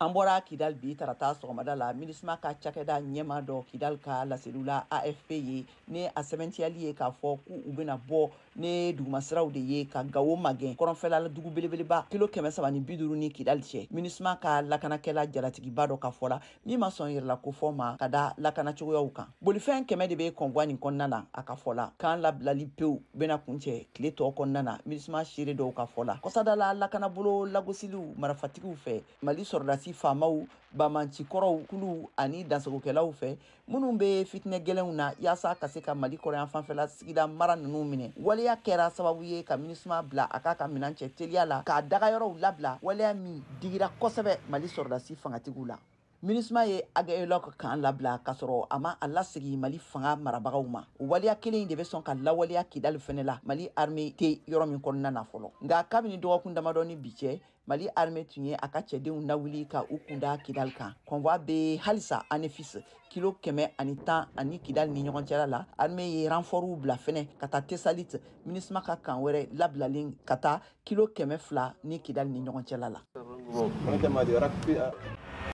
An bɔra Kidal bi tarata sɔgɔmada la, MINUSMA ka cakɛda ɲɛma dɔ Kidal ka laseliw la AFP ye, ni a sɛbɛntiyali ye k'a fɔ k'u bɛna bɔ ni dugumasiraw de ye ka Gawo magɛn, kɔrɔnfɛla dugu belebeleba, kilo 350 ni Kidal cɛ. MINUSMA ka lakanakɛla jalatigiba dɔ ka fɔ la, min ma sɔn yɛrɛla kofɔ ma ka da lakana cogoyaw kan. Bolifɛn 100 de bɛ convoi nin kɔnɔna na. A ka fɔ la, kan labilali pewu bɛna kuncɛ tile tɔ kɔnɔna na, MINUSMA seere dɔw ka fɔ la. Kɔsadala lakanabolo lagosiliw marafatigiw fɛ, Mali sɔrɔdasi faamaw, bamancikɔrɔw kuluw ani dansagokɛlaw fɛ, minnu bɛ fitinɛ gɛlɛnw na yaasa ka se ka Mali kɔrɔyan fanfɛla sigida mara ninnu minɛ, waleya kɛra sababu ye ka MINUSMA bila a k'a ka minɛn cɛ teliya la, k'a dagayɔrɔw labila, waleya min digira kosɛbɛ Mali sɔrɔdasi fangatigiw la. MINUSMA ye Aguelhok kan labila k'a sɔrɔ a ma a lasegin Mali fanga marabagaw ma. O waleya kelen in de bɛ sɔn ka lawaleya Kidali fɛnɛ la, Mali armée tɛ yɔrɔ min kɔnɔna na fɔlɔ. Nka kabini dɔgɔkun damadɔ ni bi cɛ, Mali armée tun ye a ka cɛdenw lawuli ka u kunda Kidali kan. Convoi bɛ halisa Anefis, kilo 110 ani Kidali ni ɲɔgɔn cɛla la. Armée ye renfortw bila fɛnɛ ka taa Tesalit, MINUSMA ka kan wɛrɛ labilalen ka taa kilo 200 ni Kidali ni ɲɔgɔn cɛla la.